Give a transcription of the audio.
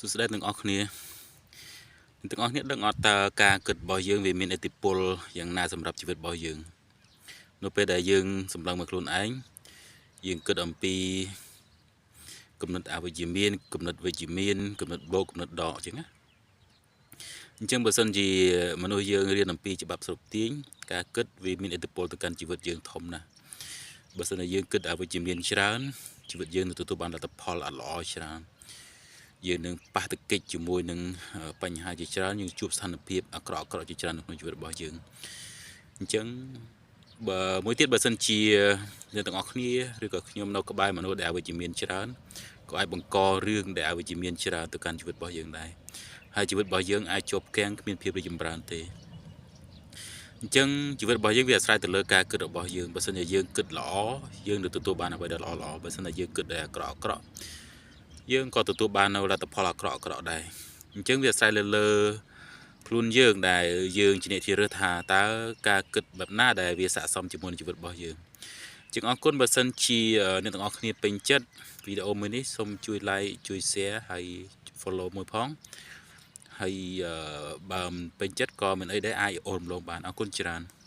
សួស្តីទាំងអស់គ្នាទាំងអស់គ្នាដឹងអត់តើការគិតរបស់យើងវាមានឥទ្ធិពលយ៉ាងណាសម្រាប់ជីវិតរបស់យើងនៅពេលដែលយើងសម្លឹងមកខ្លួនឯងយើងគិតអំពីគំនិតអវិជ្ជមានគំនិតវិជ្ជមានគំនិតបូកគំនិតដកអញ្ចឹងណាអញ្ចឹងបើសិនជាមនុស្សយើងរៀនអំពីច្បាប់ស្រូបទាញការគិតវាមានឥទ្ធិពលទៅកាន់ជីវិតយើងធំណាស់បើសិនជាយើងគិតអវិជ្ជមានច្រើនជីវិតយើងនឹងទទួលបានលទ្ធផលអត់ល្អច្រើនយើងនឹងប៉ះទង្គិចជាមួយនឹងបញ្ហាជាច្រើនយើងជួបស្ថានភាពអាក្រក់អាក្រក់ជាច្រើននៅក្នុងជីវិតរបស់យើងអញ្ចឹងបើមួយទៀតបើសិនជាអ្នកទាំងអស់គ្នាឬក៏ខ្ញុំនៅក្បែរមនុស្សដែលអវិជ្ជមានច្រើនក៏អាចបង្ករឿងដែលអវិជ្ជមានច្រើនទៅកាន់ជីវិតរបស់យើងដែរហើយជីវិតរបស់យើងអាចជាប់គាំងគ្មានភាពរីកចម្រើនទេអញ្ចឹងជីវិតរបស់យើងវាអាស្រ័យទៅលើការគិតរបស់យើងបើសិនជាយើងគិតល្អយើងនឹងទទួលបានអ្វីដែលល្អល្អបើសិនជាយើងគិតដែលអាក្រក់អាក្រក់យើងក៏ទទួលបាននៅលទ្ធផលអាក្រក់អាក្រក់ដែរអញ្ចឹងវាអាស្រ័យលើលើខ្លួនយើងដែលយើងជាអ្នកជ្រើសរើសថាតើការគិតបែបណាដែលវាស័ក្តិសមជាមួយនឹងជីវិតរបស់យើងជាងអរគុណបើសិនជាអ្នកទាំងអស់គ្នាពេញចិត្តវីដេអូមួយនេះសូមជួយ like ជួយ share ហើយ follow មួយផងហើយបើមិនពេញចិត្តក៏មិនអីដែរអាចអូនរំលងបានអរគុណច្រើន។